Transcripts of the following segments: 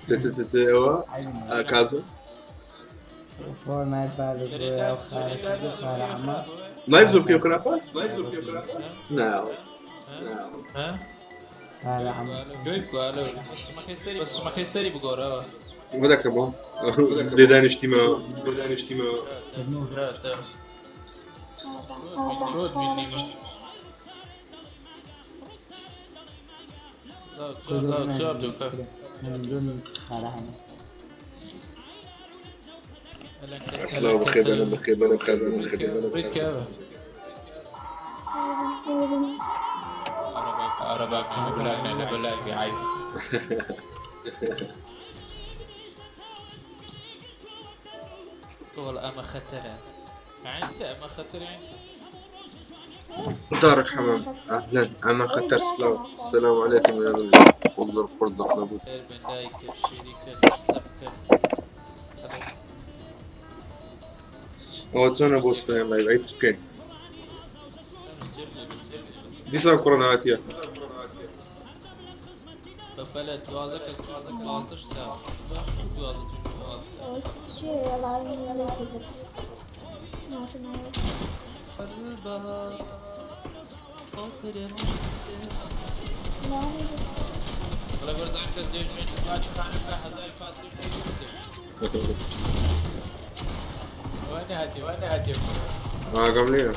چ چ چ چ ئەوە کازۆ لایڤ زۆر پێ خراپە نا. وەدەکەمەوە لێدانیشتیمەوە. سلاو بەخێر بەنە بەخێر بەنە خەزن خێر بەنە. طارق حمام اهلا اما خطر. سلاو السلام عليكم يا رجل انظر قرد لابد. ئەوە چۆنە بۆ سپێن لایڤ ئەی چ بکەین دیسان کوڕە هاتیە. ئاگام لێیە.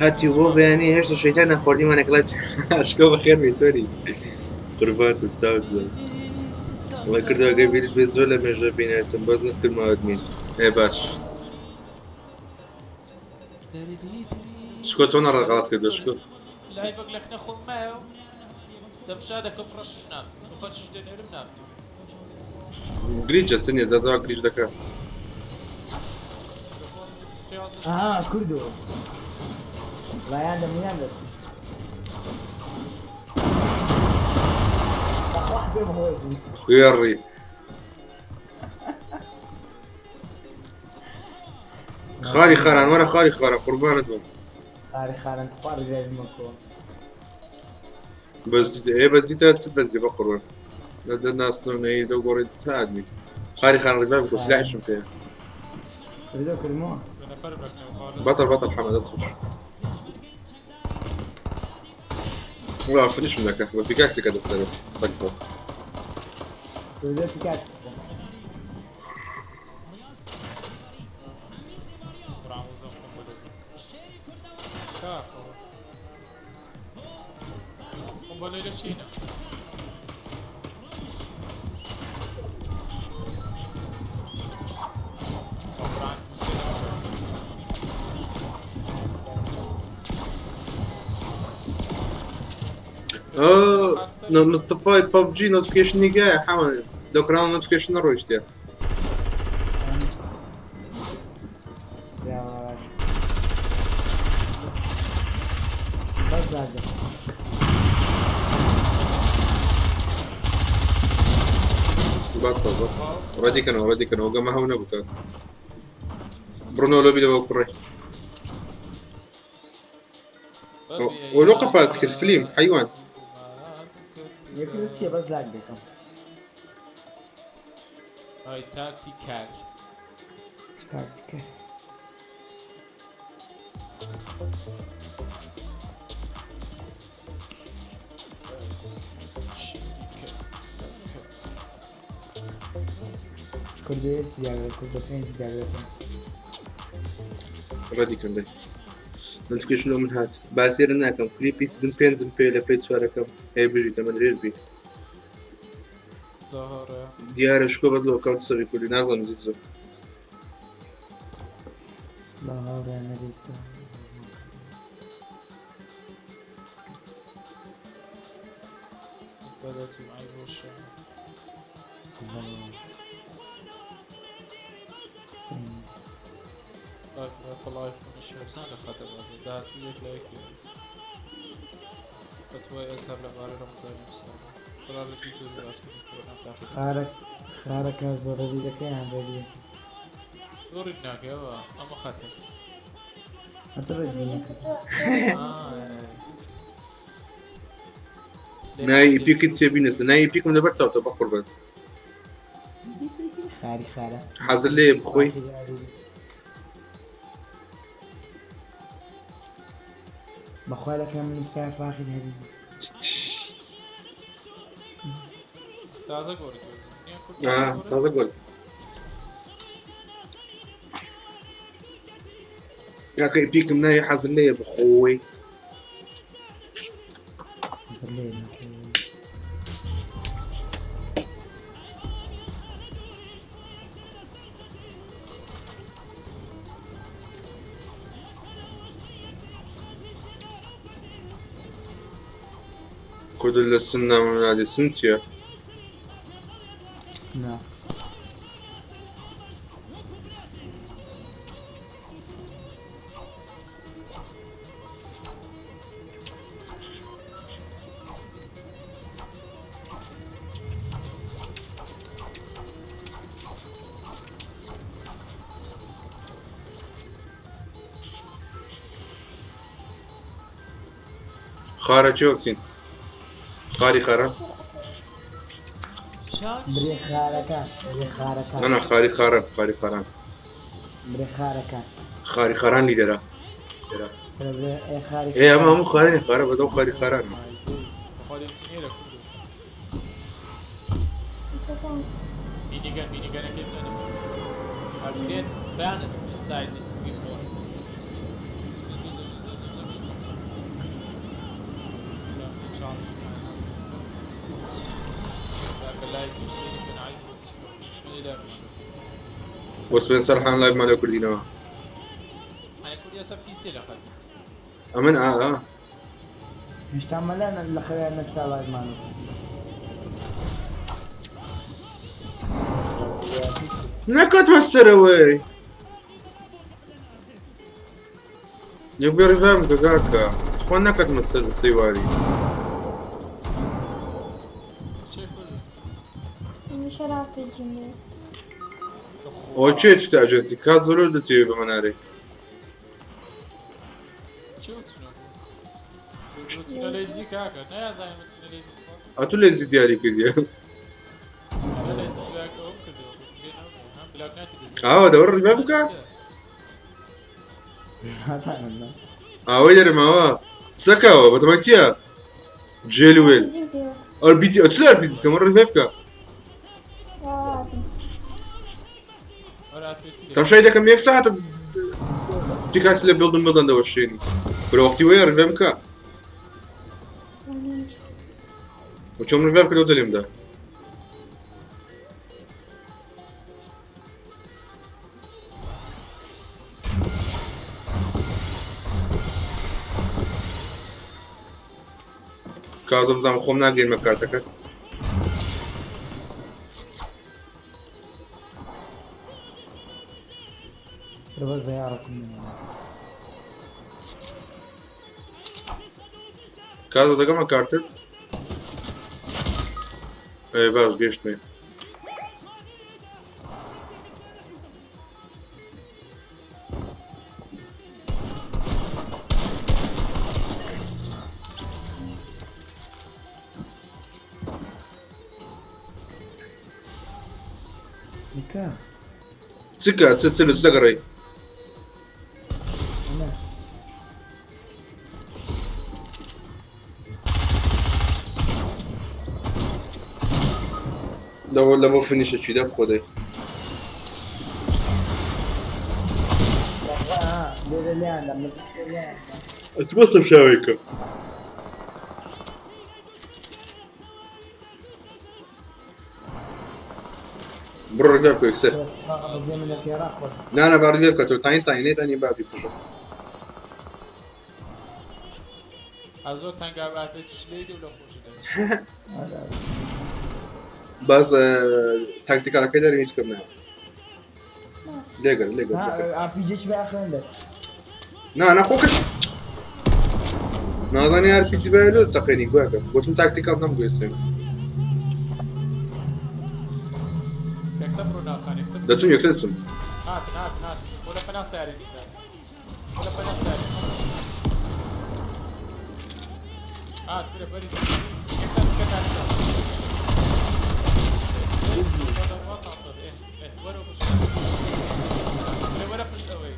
هەتی بۆ بەیانی هێشتا شەیتان نەخواردیمانە کڵچ. ئەشکۆ بەخێر بێی چۆنی؟ قوربانتم چاو جوان. وای کردەوە گەر بیرت بێت زۆر لە مێژە بینێتم بەس نەتکردمەوە ئەدمین. ئێ باش شکۆ چۆن ڕە غەڵەت کردووە شکۆ؟ گریجە چ نیە زازا گریج دەکا. خوێڕی خاری خاران وەرە خاری خاران قوربانت بم. بەس ئێ بەس دیتە چت بەس بە قوربان لە ناسنەی زەو گۆڕی تا ئەدمیت خاری خان ڕیڤایڤ بکە سلاحیشم پێ. بطل بطل حمد اصبر. لا فينيش دەکە بە پیکاکسێکە دەسەر سەگ بۆ. مستەفای PUBG notification نیگایە حەمە دۆکراوە notification نەڕۆیشتە. بەتڵ بەتڵ ڕەدی کەنەوە ڕەدی کەنەوە گەمە هەو نەبوو کاک بڕنەوە لۆبی لەوە کوڕێ. ولو قپات کرد فلیم حیوان. ڕەدی کردی notification لۆ من هات باسێرە ناکەم کلیپی season پێنجم پێ لە پێی چوارەکەم ئێ بژی تەمەن درێژ بی. دیارە شکۆ بەس لە account سەبی کوردی نازانم زیزۆ. پەڵای شێرزان دەخاتە بازە داهاتوو یەک لە یەکی فتوای ئەزهەر لەبارەی ڕەمەزانی ئەمساڵ قەرار لە دوو جۆری ڕاستکردنی کۆرۆنا تاقی خارە خارەکە زۆرە بیرەکەیان ڕێگری زۆری ناکەوە ئەمە خەتە هەتە ڕێگری ناوی ئیپیکت چیە بینوسە ناوی ئیپیکم لەبەر چاوتە بەقوربان. خاری خارە حەزر لێیە بخۆی. بەخوا لەکەم نووسای ڕاخی هەری تازە گۆڕی تازە گۆرت کاکە ئیپیکم ناوی حەزر لێیە بخۆی. حەزر لێیە کورد لە سن نامەنادی سن چییە؟ نا خارە چێ بچین خاری خارە برێ خارەکان برێ خارەکان نانا خاری خاران خاری خاران برێ خارەکان خاری خاران لیدەرە برێ ئێ خاری ئێ ئەمە هەموو خارانی خارە بەدەو خاری خاران minigun minigunەکەی بنەنە ئەکرێت balance beside this before. بۆ سپێن سەرحان لایڤمان لێ کردینەوە ئەمن ئا ئا هێشتا مەلا لە خەویان نەستا لایڤمان نەکەتمە سەرەوەی یەک بێ ڕیڤایڤم کە کاکە خۆ نەکەتمە سەر سەیواری ئەوە کێ چیتە ئەجنسی کا زۆر دەچێ بە مەنارێ ئەتو لێزی دیاری کردیە ئاوە دەوە ڕیڤایڤ بکە ئاوەی دەرماوە سەکەوە بەتەمای چییە جێل وێل ئەربیجی ئەچ ئەربیجی کەمە ڕیڤایڤ بکە تەمشای دەکەم یەک ساعت پیکاکس لە بڵدن بڵدن دەوەشێنی برە وەختی وەیە ڕیڤایڤ بکە وچۆم ڕیڤایڤ کردەوە دەلێمدا کازم زانم خۆم ناگەینمە کارتەکەت. بەس بە یاڕەکم کازۆ دەگەمە کارتت؟ ئێ باش گەشتمێ. دیکە چکە چ چ لە چ دەگەڕێی؟ نا لەوە لەبۆ فینیشە چی دە بخۆ دەی. لێرە لێیان دەم لێیان دەم. ئەچ بەسە پیاوێکە. بڕۆ ڕیڤایڤ بکە یەکسەر. بەجێ من لە پێڕا خۆش. نا نا با ڕیڤایڤ بکە تۆ تاین تاین نەیتانی با بیکوژم. باز تاکتیکالەکەی دەرێ هیچ کەم نایە. لێگەر لێگەر ها لێگەر ئارپیجێکی بە خوێندە. نا نا خۆ کەس نازانی ئارپیجی باە لۆ تەقێنی گوواکە گوتم تاکتیکاڵ نەمگوێستم. یەکسەر بڕۆ ناوخان یەکسەر. دەچم یەکسەر دەچم. هاتن هاتن هاتن بۆ لە پەنا سیارەی دیکە بۆ لە پەنا سیارەی هات برە بەری یەکسەر بکە تاکتیکاڵ. وەرە پشت وەرە پشت ئەوەی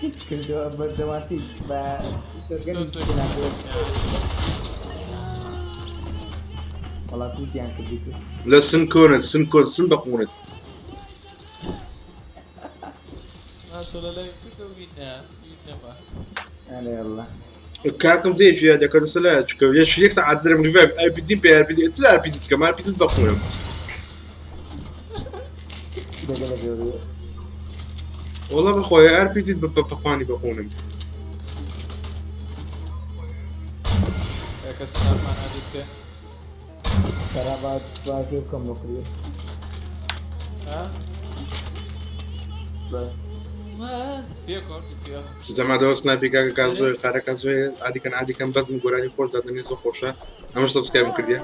هیچ کردەوە بەردەواتی بە شەرگەلی وەڵا تووتیان کردی تو. لە سن کۆنت سن کۆن سن بە قوونت. ماشەڵڵا لای کردە و وینە وینەما. ئەرێ والله. کاکم جێ یاد دەکەن سلا چکە یەک یەک سەعات درم ریڤایڤ ئارپیجیم پێ ئارپیجی چ ئارپیجی کەم ئارپیجی بە قوونم. دەگەلە گەورەیە. وەڵا بەخۆی ئارپیجی بە پەپانی بە قوونم. کە سناپمان ئادی بکە. سەرا با باکێ بکەم بۆ کردێ. ها؟ بە پێ کۆرد پێ. جەمادەوە سناپی کاکە کازۆی خارە کازۆی عادیکەن عادیکەن بەزم گۆرانی خۆش دادەنێ زۆر خۆشە ئەمەش سەبسکرایبم کردیە.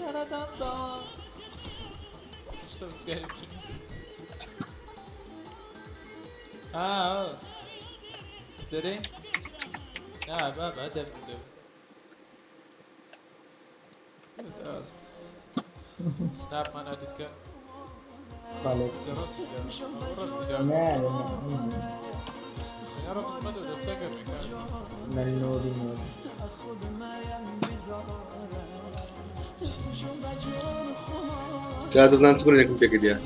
Yaradan Subscribe. آه تدري؟ لا بابا دب دب سناب ما نادتك بەڵێ. نا يا رب زمدو دستك من نۆری نۆری. کازۆ بزان چ گۆرانیەکم پێ کردیە.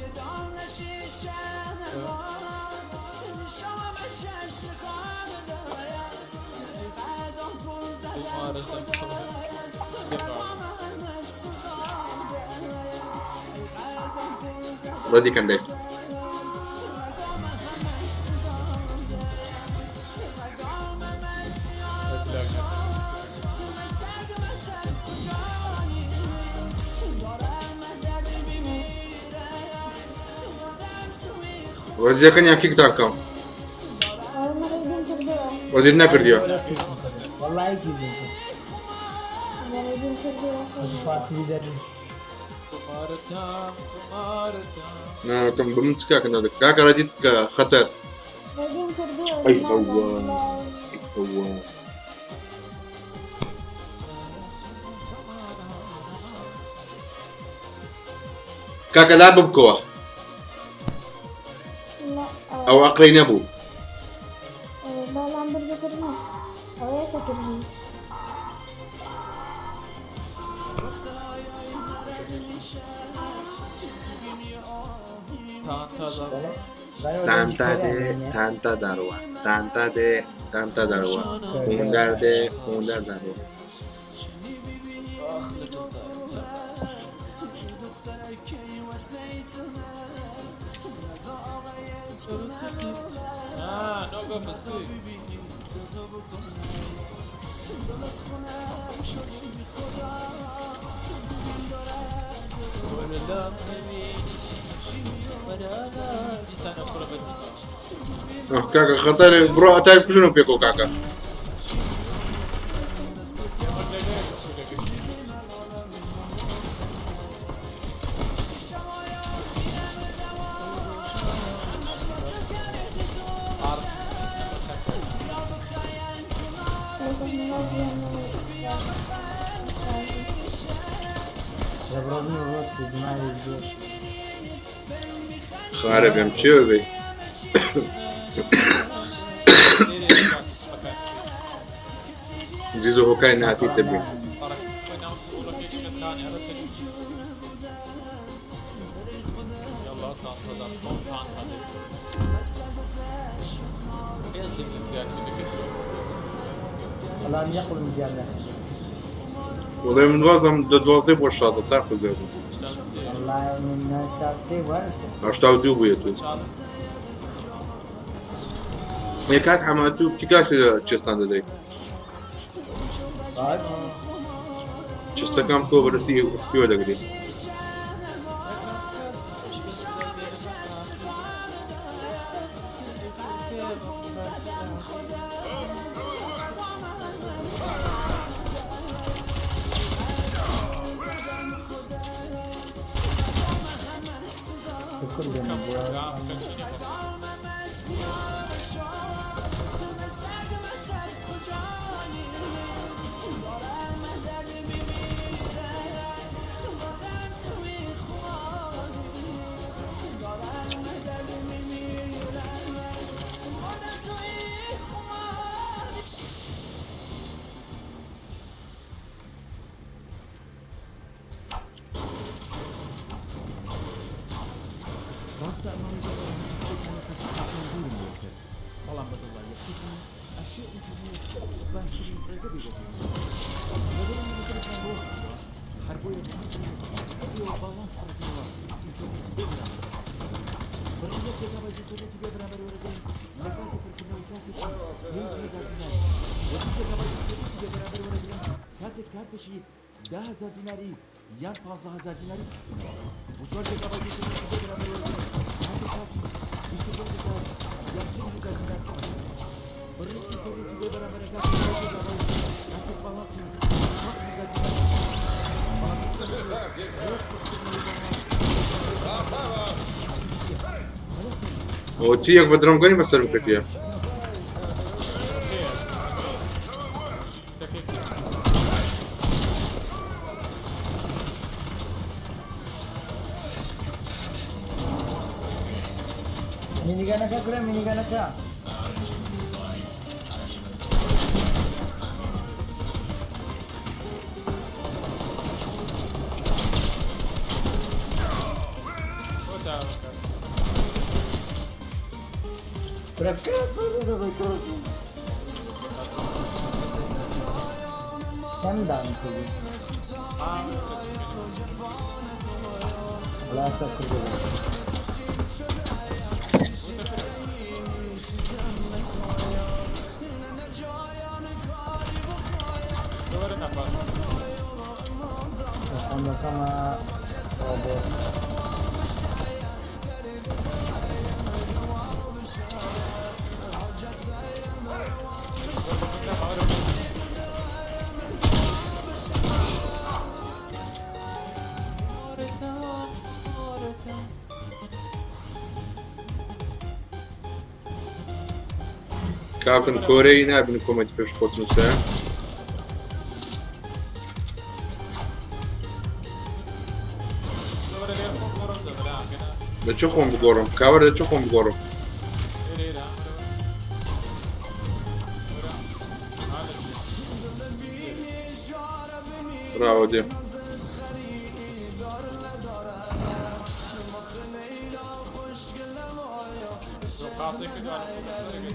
ڕەدی کەن دای. ڕەدیەکەن یان کیکتان کەم؟ ڕەدیت نەکردیە. والله هیچی بوو. فاتی دەری. ناکەم بە من چ کاکە نادە کاکە ڕەدیت کە خەتەر. ئەی هەوە ئەی هەوە. کاکە لا ببکەوە ئەو عەقڵی نەبوو. بەڵام بردەکردن ئەوەیە تەکردن. تانتا دێ تانتا دەڕوا تانتا دێ تانتا دەڕوا قوندار دێ قوندار دەڕوا. کاکە خەتەر بڕۆ ئەتای بکوژنەوە پێکەوە کاکە. لە بڕۆ ڕۆت دماغی زۆر. خارە بێم چێ بێ؟ زیزۆ هۆکای ناتی تەبێ. وەڵام یەقڵم زیاد نەکرد. وەڵای من وازم لە دوازدە بۆ شازدە چار قزێ بوو. والله من هەشتا سێ بوو هەشتا. 82 بوویە تو. ئێ کاک حەمە تو تیکاسی چێستان دەدەی؟ باش. چێستەکان بکەوە بەرەسی ئەکسپیوە دەگری. کوردن بووە. ڕاستە ئەم ماوەی دە ساڵە هەرچی خۆتانە کەسوکارتان دوورن لە یەکتر، بەڵام بە دڵناییەکەتان ئەشێ ئینتەرنێت باشترین ڕێگە بێ بۆ پەیوەندی. لەگەڵ ئەمە نەفرەتان بەوە کردووە، هەر بۆیە بە هەر جۆرێک ئێوە باڵانس پڕکەنەوە ئینتەرنێتی بێ بەرامبەر بەکاربهێنن. بڕی یەک جێگابایت ئینتەرنێتی بێ بەرامبەر وەرەگرن لە کاتی پڕکردنەوەی کارتێکی 5000 دیناری و دوو جێگابایت ئینتەرنێتی بێ بەرامبەر وەرەگرن کاتێک کارتێکی 10,000 دیناری یان 15,000 دیناری بکڕنەوە و چوار جێگابایت ئینتەرنێتی بێ بەرامبەر وەرەگرن کاتێک کارتی 25,000 یان 40,000 دینار پڕدەکەنەوە. بڕی ئینتەرنێتی بێ بەرامبەرەکاتی چوار جێگابایت کاتێک باڵانسی 100,000 دینار پڕدەکەنەوە. بەڵام ئینتەرنێت پێش پڕکردنەوەی باڵانس بێ بەرامبەر چییە؟ پەلە بکەن. ئەوە چی یەک بە درەمگەنی بەسەرم کردیە. minigun ەکە کورە minigun ەکە. کورە چەند دان کردی؟ وەڵا ئێستا کوردە بێت. دەخۆم دەکەمە ڕۆبۆت. کاپتن کۆرەی نابن کۆمەنتی پێش خۆت نووسە. لە چ خۆم بگۆڕم کاوەر لە چ خۆم بگۆڕم؟ ڕاوە دێم.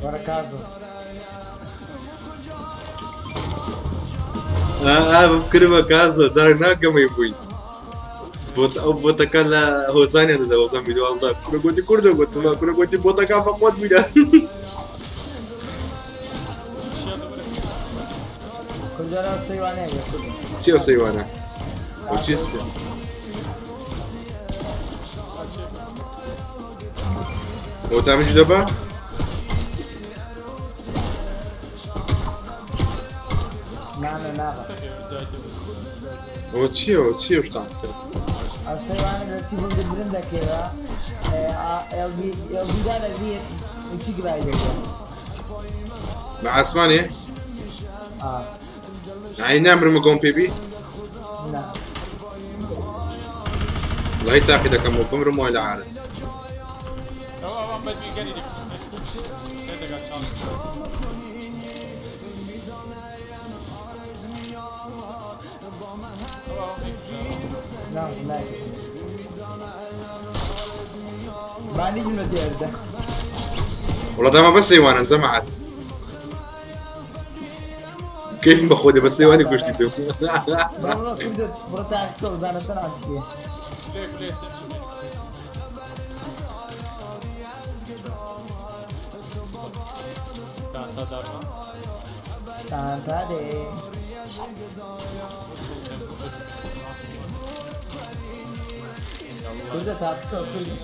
وەرە کازم. ئا بکردمە کازۆ جارێک ناکەمەی بووین بۆت ئەو بۆتەکە لە هۆزانیان دەدا هۆزان بیدوازدە کورە گوتی کوردە گوتمە کورە گوتی بۆتەکە بە خۆت بیدە. کوردەرە سەیوانەیە کوردە. چی ئەو سەیوانە؟ ئەو چی سێ؟ ئەو تامیش دەبا؟ نانە نابە. ئەوە چییە؟ ئەوە چییە شتان کرد؟ ئەو سەیوانە لە چی بوو برن دەکەوە ئێڵبیدا لە بیر چی گرای دەکەن؟ لە ئاسمانێ؟ ئای نامرم گۆم پێ بی؟ نا. وڵی تاقی دەکەم و بمرم وای لە عارە. نا نا. باندیجم لە تێردە. وڵا داما بەس سەیوانن جەماعەت. کەیفم بە خۆ دێ بە سەیوانی کوشتی تۆ. بڕۆ کوردە بڕۆ تاقی کە بزانە چۆن عاشقیە. تا دێ. کوردە تاقی کە کوردە.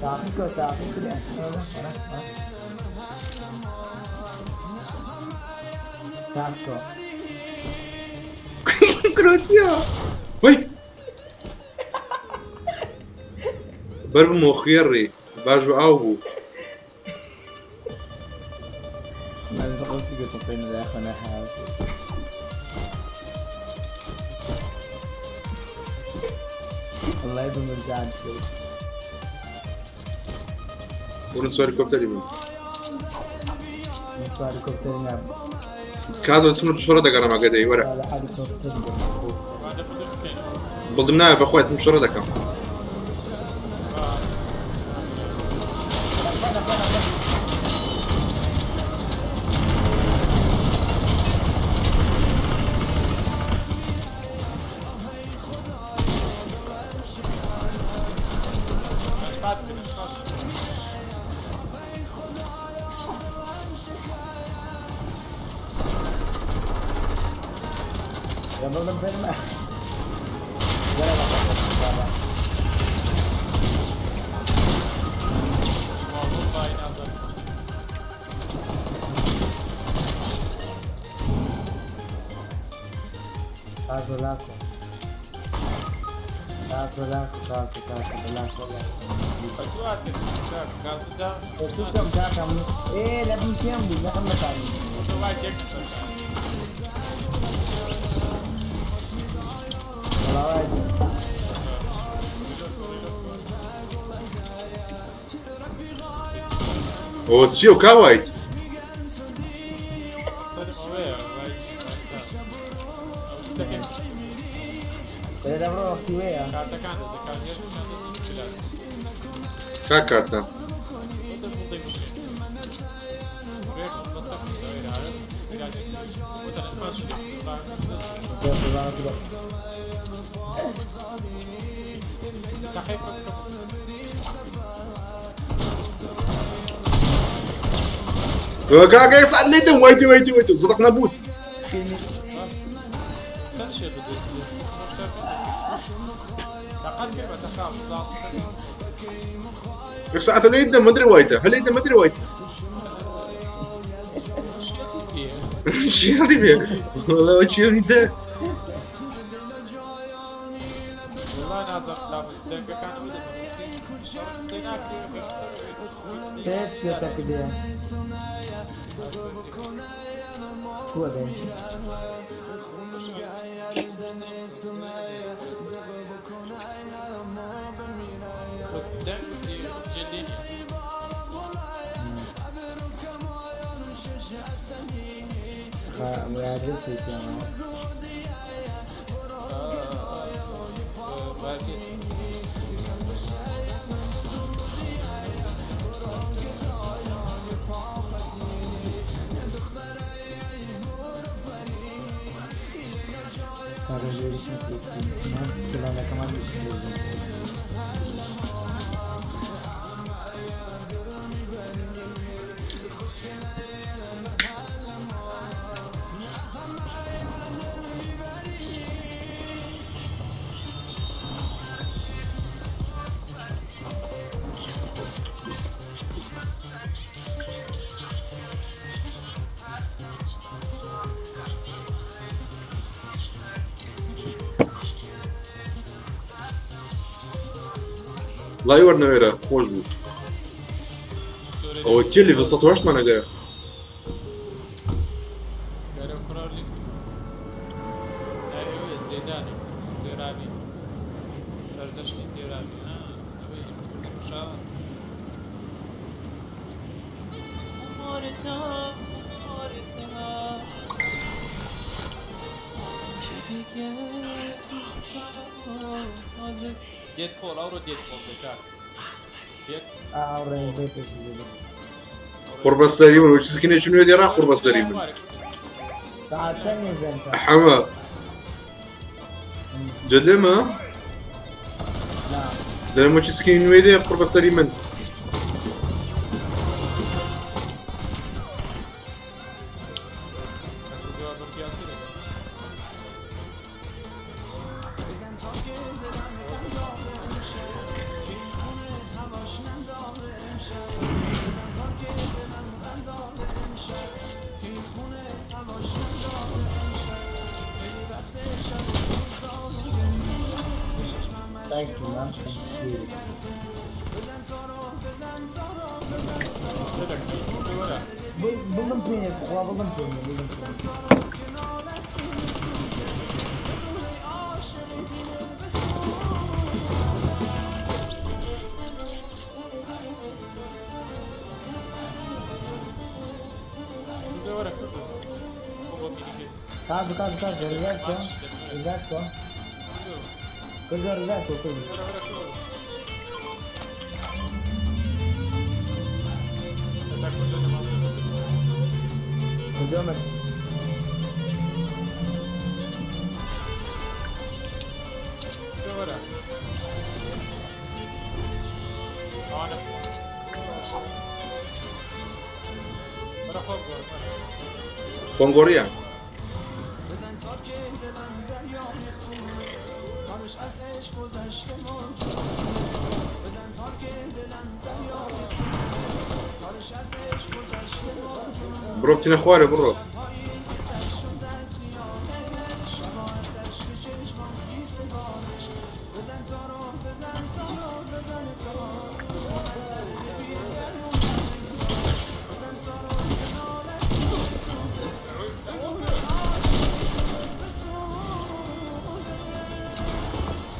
تاقی کە تاقی کورە. تاقی کە. کورۆتیا وەی بەر بوو خوێڕی باش بوو ئاو بوو. بوون سواری کۆپتەری بوون. کازە سنوور شۆڕە دەگەڕم ئەگە دەی وەرە. بڵدم ناوێ بەخوای چم شۆڕە دەکەم. ئەوە چییە و کا وایت؟ کا کارتە؟ قاعد يصعد لي دم ويتي ويتي ويتي صدقنا بوت. يصعد لي دم ما ادري وايته هل دم ما ادري وايته شو هذه والله شو هذه. لا يورنا ويرا خوش بوو. ئەوە چیە لیڤڵ 108 مان ئەگەرە؟ قڕبەسەری من وچ سکنێکی نوێ دێرا قڕبەسەری من. حەمە جەلێمە دەرم وچ سکنی نوێ دێ قڕبەسەری من. دایکی مام شیری. بڵم پێ خوا بڵم پێ بڵم پێ. کاکە کاکە کاکە ڕزگار کە ڕزگار کە کردە ڕزگار کە کردە. کردۆمە. خۆم گۆڕیە. بڕۆ بچینە خوارێ بڕۆ.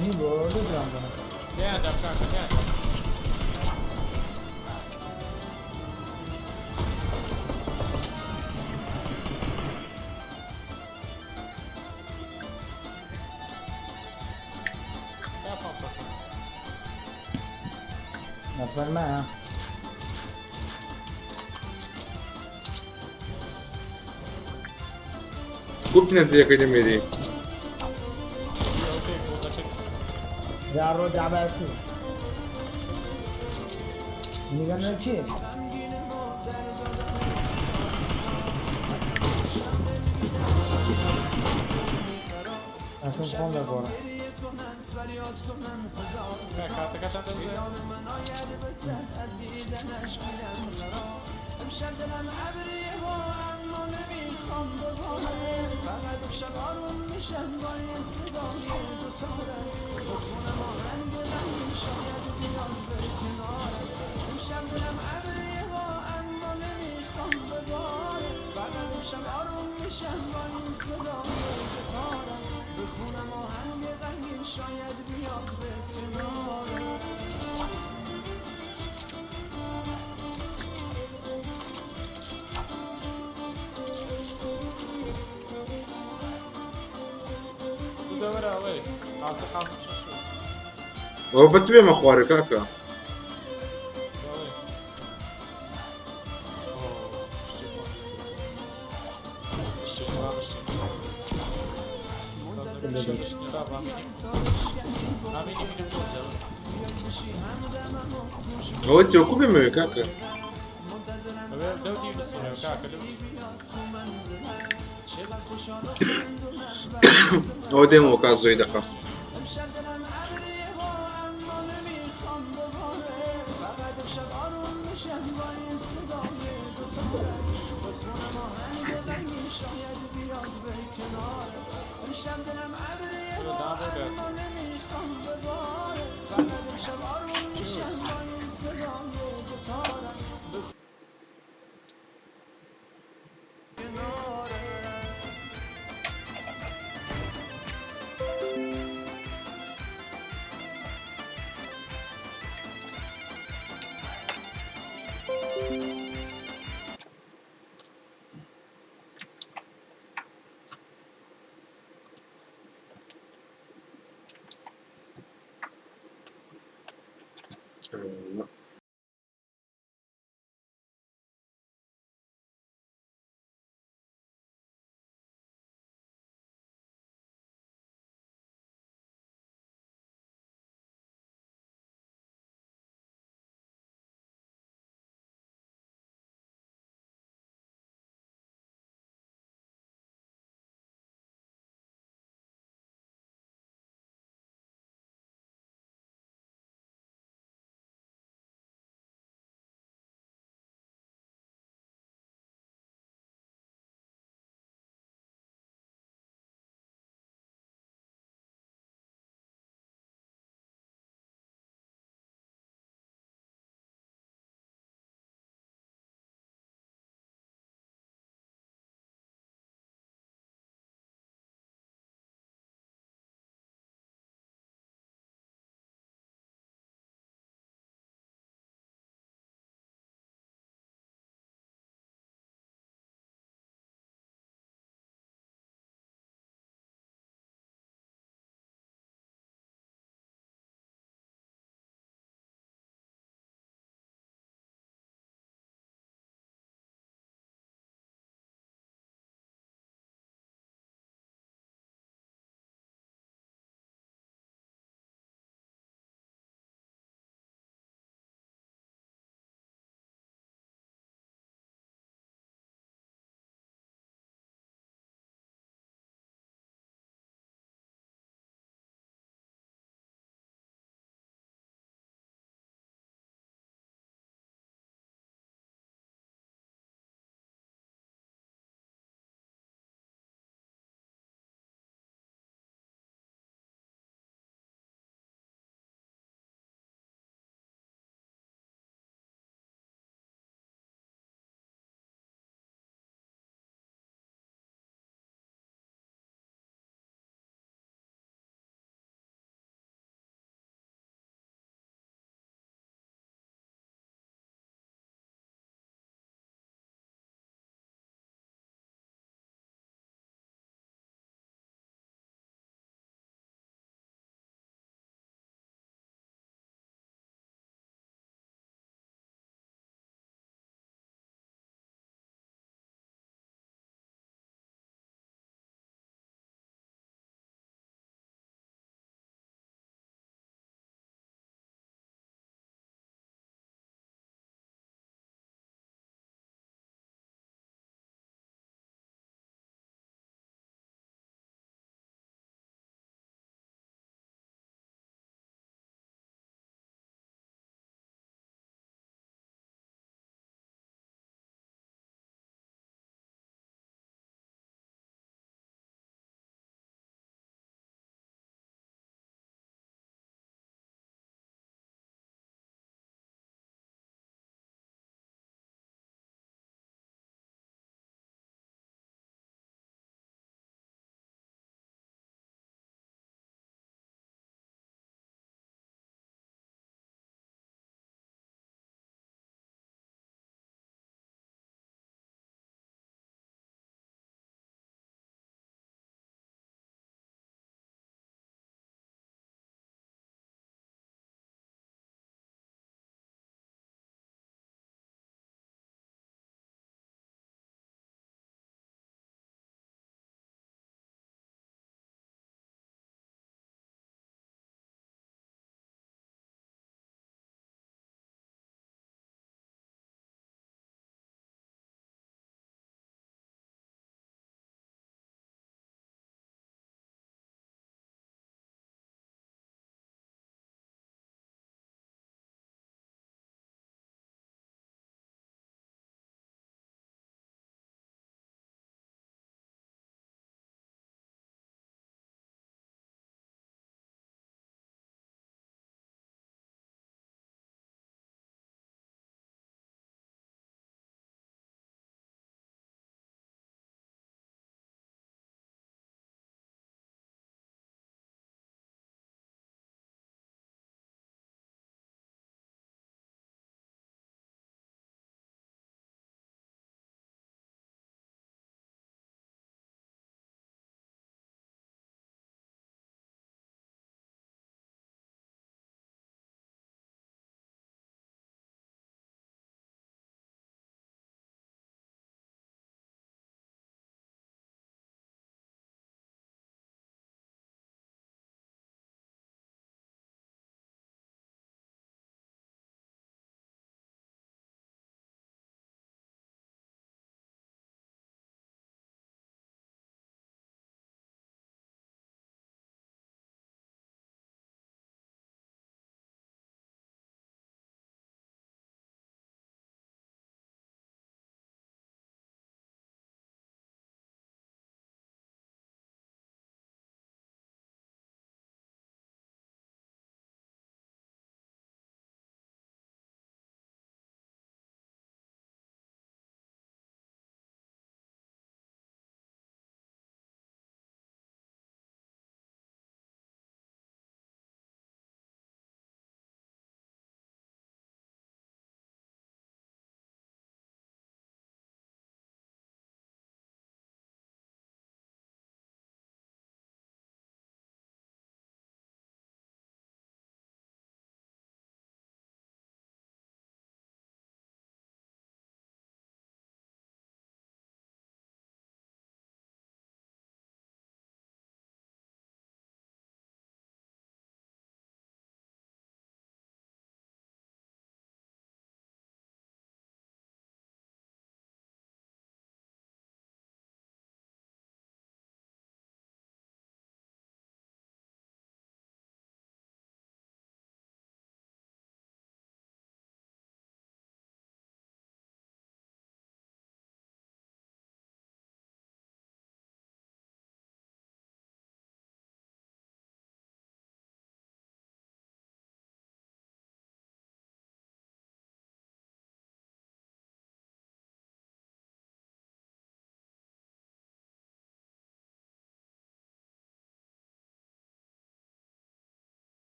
نی بۆ لێ لێیان نەفەرمایە. کو بچینە جێیەکەی دەمێری. جا ڕۆ جاباتی. نیگەنە چی؟ ئەچم خۆم دەگۆڕم. ئەوە بەچ بێمە خوارێ کاکە؟ ئەوە چی وەکو بێمەوێ کاکە؟ ئەوە دێمەوە کا زۆی دەقە.